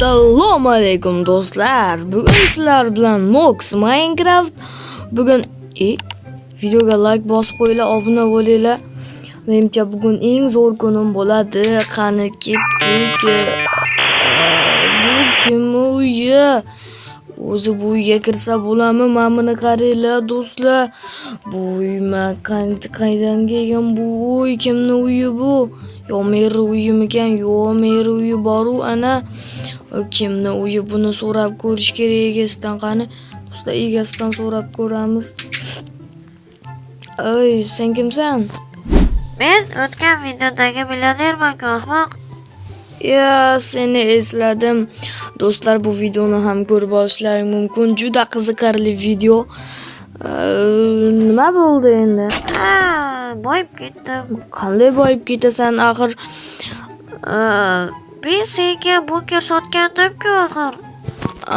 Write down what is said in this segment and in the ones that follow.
Assalomu alaykum, do'stlar. Bugun sizlar bilan Nox Minecraft. Bugun videoga like bosib qo'yinglar, obuna bo'linglar. Menimcha, bugun eng zo'r kunim bo'ladi. Qani, ketdik. Bu kim uyi? O'zi bu uyga kirsa bo'ladimi? Mana buni qaranglar, do'stlar. Bu uy qaydan kelgan bu uy? Kimni uyi bu? Yo meri uyimikan? Yo'q, meri uyi boru ana. Kimni uyi, buni so'rab ko'rish kerak egasidan. Qani, do'stlar, egasidan so'rab ko'ramiz. Oy, sen kimsan? Men o'tgan videodagi millionerman-ku, ahmoq. Ya, seni esladim. Do'stlar, bu videoni ham ko'rib olishlaring mumkin. Juda qiziqarli video. Nima bo'ldi endi? Ha, boyib ketdim. Qanday boyib ketasan axir? Men senga bunker sotgandim-ku axir.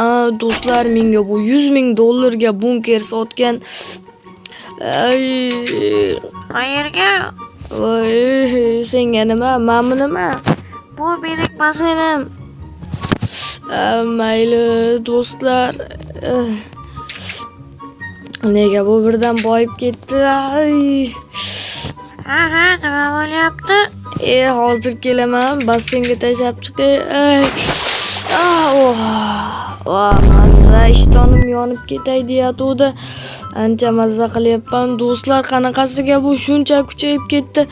A, do'stlar, menga bu 100 ming dollarga bunker sotgan. Ay, Qayerga? Voy, senga nima? Mana nima? Bu mening masalam. A, mayli, do'stlar. Nega bu birdan boyib ketdi? Ay. Ha, nima bo'lyapti? Hozir kelaman, basseynga tashlab chiqay. Ay. Ah, oh. Va, mazza, ishtonim yonib ketay deyatuvdi. Ancha mazza qilyapman. Do'stlar, qanaqasiga bu shuncha kuchayib ketdi?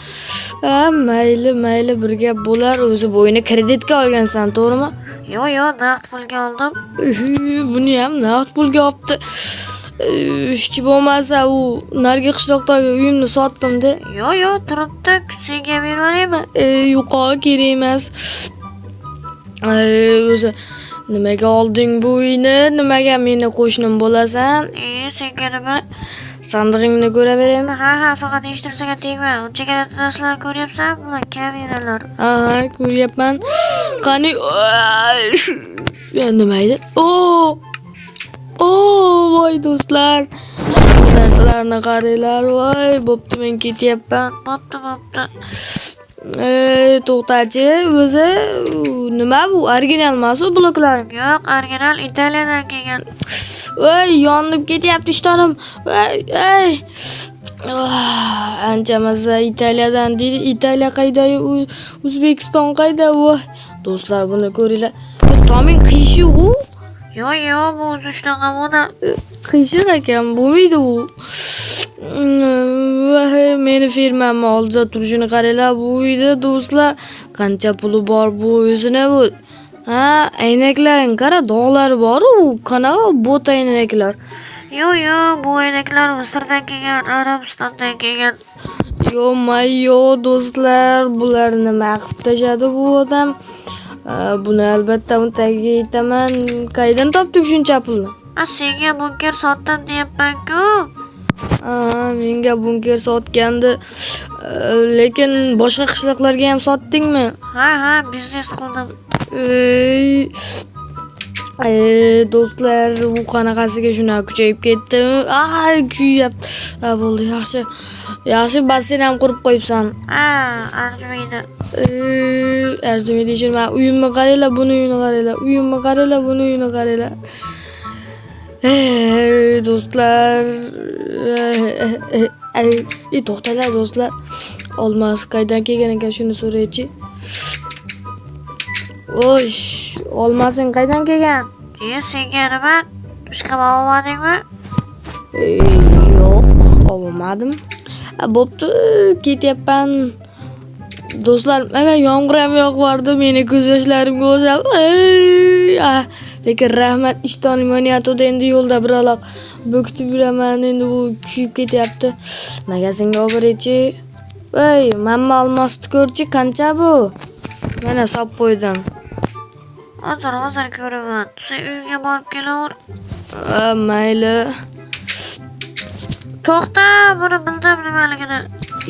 Ha, mayli, mayli, bir gap bo'lar. O'zi bu uyni kreditga olgansan, to'g'rimi? Yo'q, naqd pulga oldim. Uy, buni ham naqd pulga olibdi. Hech bo'lmasa u narigi qishloqdagi uyimni sotdim-da. Yo'q, turibdi. Senga bervoraymi? Yo'q, kerak emas. O'zi nimaga olding bu uyni? Nimaga meni qo'shnim bo'lasan? Senga nima? Sandig'ingni ko'raveraymi? Ha, faqat hech narsaga tegma. Unchagina narsalarni ko'ryapsanmi? Kameralar. Ha, ko'ryapman. Qani, ya, nima edi? O! O, voy, do'stlar. Bu narsalarni qaranglar. Voy, bo'pti, men ketyapman. Bo'pti. To'xtachi, o'zi nima bu? Original emas u bloklaring. Yo'q, original Italiyadan kelgan. Voy, yonib ketyapti ishtonim. Voy, ey. Ah, ancha mazza, Italiyadan deydi. Italiya qayda, O'zbekiston qayda? Voy. Do'stlar, buni ko'ringlar. Toming qiyshiq u. Yo'q, bu o'zi shunaqa moda. Qiyshiq ekan, bo'lmaydi u. Voy, meni firmamni oldida turishini qaranglar bu uyda, do'stlar. Qancha puli bor bu o'zini bu. Ha, aynaklaring qara, dog'lari bor u. Qanaqa bot aynaklar? Yo'q, bu oynaklar Misrdan kelgan, Arabistondan kelgan. Yo, mayo, do'stlar, bular nima qilib tashladi bu odam? Buni albatta uni tagiga yetaman. Qaydan topdik shuncha pulni? A, senga bunker sotdim deyapman-ku. A, menga bunker sotgandi. Lekin boshqa qishloqlarga ham sotdingmi? Ha, biznes qildim. Ey, ey, do'stlar, bu qanaqasiga shunaqa kuchayib ketdi? Ay, kuyyapti. Ha, bo'ldi, yaxshi. Yaxshi, basseyn ham qurib qo'yibsan. Ha, arzimaydi. Ey, arzimaydi ishim. Uyimni qaranglar, buni uyini qaranglar. Uyimni qaranglar, buni uyini qaranglar. Ey, do'stlar. Ey, to'xtanglar, do'stlar. Olmos qaydan kelgan ekan, shuni so'raychi. O'sh, olmasing qaydan kelgan? Keyin senga nima? Ishqab olmadingmi? Ey, yo'q, olmadim. Bo'pti, ketyapman. Do'stlar, mana yomg'ir ham yog'ib yubordi, meni ko'z yoshlarimga o'xshab. Ey, ah, lekin rahmat, ishtonim yonyapti endi, yo'lda bir aloq bo'kitib yuraman, endi bu kuyib ketyapti. Magazinga olib boraychi. Ey, mamma, olmosni ko'rchi, qancha bu? Mana solib qo'ydim. Hozir ko'raman. Sen uyga borib kelaver. Mayli. To'xta, buni bildim nimaligini.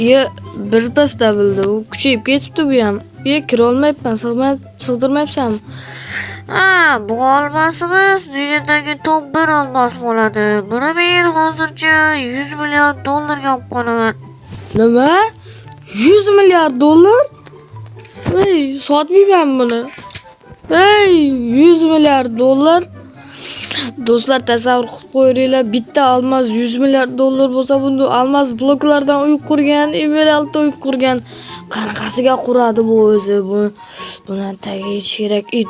Ye, bir pasda bildi. U kuchayib ketibdi bu ham. Ye, kira olmayapman, sig'dirmayapsanmi? Ha, bu olmosimiz dunyodagi top 1 olmos bo'ladi. Buni men hozircha 100 milliard dollarga olib qolaman. Nima? 100 milliard dollar? Ey, sotmayman buni. Ey, 100 milliard dollar. Do'stlar, tasavvur qilib qo'yinglar, bitta almaz 100 milliard dollar bo'lsa, buni almaz bloklardan uy qurgan, emeraldda uy qurgan. Qanaqasiga quradi bu o'zi? Bu buni tagiga yetish kerak. Ey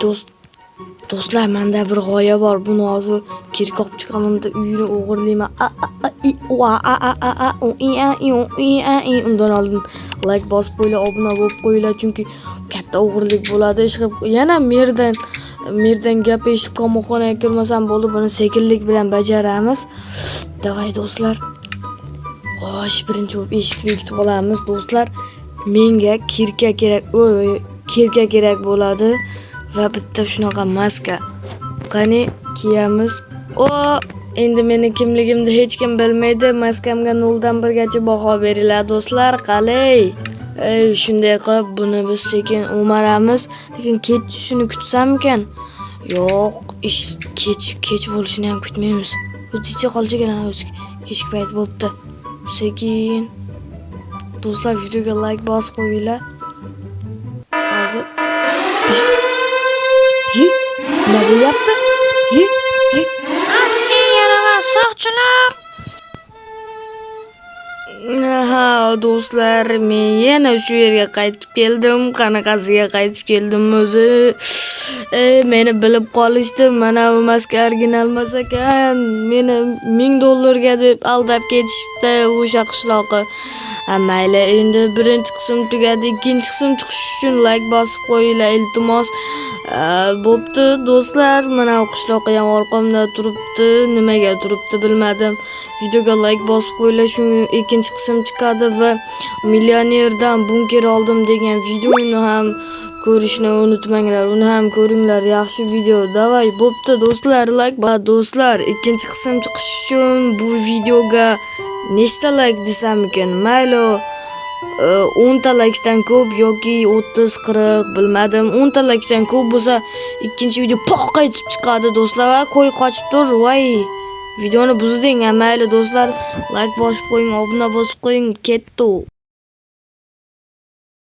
do'stlar, menda bir g'oya bor. Buni hozir kirka olib chiqaman-da, uyini o'g'irlayman. A a a i u a a a a a u i a i u i a i. Undan oldin like bosib qo'yinglar, obuna bo'lib qo'yinglar, chunki katta o'g'irlik bo'ladi. Ishqilib yana merdan gap eshitib qamoqxonaga kirmasam bo'ldi. Buni sekinlik bilan bajaramiz. Давай, do'stlar. Xo'sh, birinchi bo'lib eshikni bekitib olamiz, do'stlar. Menga кирка kerak, oy, кирка kerak bo'ladi va bitta shunaqa maska. Qani, kiyamiz. O, endi meni kimligimni hech kim bilmaydi. Maskamga 0 dan 1 gacha baho beringlar, do'stlar. Qalay? Ey, shunday qilib buni biz sekin o'maramiz. Lekin kech tushishini kutsammikan? Yo'q, ish kech kech bo'lishini ham kutmaymiz. O'zicha qolish ekan, o'zi kechki payt bo'libdi. Sekin. Do'stlar, videoga like bosib qo'yinglar. Hozir. Yi, nima bo'lyapti? Yi, yi. Sen yaramas soqchilar. Ha, do'stlar, men yana shu yerga qaytib keldim. Qanaqasiga qaytib keldim o'zi? Meni bilib qolishdi. Mana bu maska original emas ekan. Meni 1000 dollarga deb aldab ketishibdi o'sha qishloqi. Ha, mayli, endi birinchi qism tugadi. Ikkinchi qism chiqish uchun like bosib qo'yinglar, iltimos. Bo'pti, do'stlar, mana bu qishloqi ham orqamda turibdi. Nimaga turibdi bilmadim. Videoga like bosib qo'yinglar, shu ikkinchi qism chiqadi va millionerdan bunker oldim degan videoni ham ko'rishni unutmanglar. Uni ham ko'ringlar, yaxshi video. Давай, bo'pti, do'stlar, like va do'stlar, ikkinchi qism chiqish uchun bu videoga nechta like desam ekan? Mayli, 10 ta likedan ko'p yoki 30, 40, bilmadim. 10 ta likedan ko'p bo'lsa, ikkinchi video poq etib chiqadi, do'stlar. Va qo'y qochib tur, voy. Videoni buzding. Ha, mayli, do'stlar, like bosib qo'ying, obuna bosib qo'ying. Ketdi.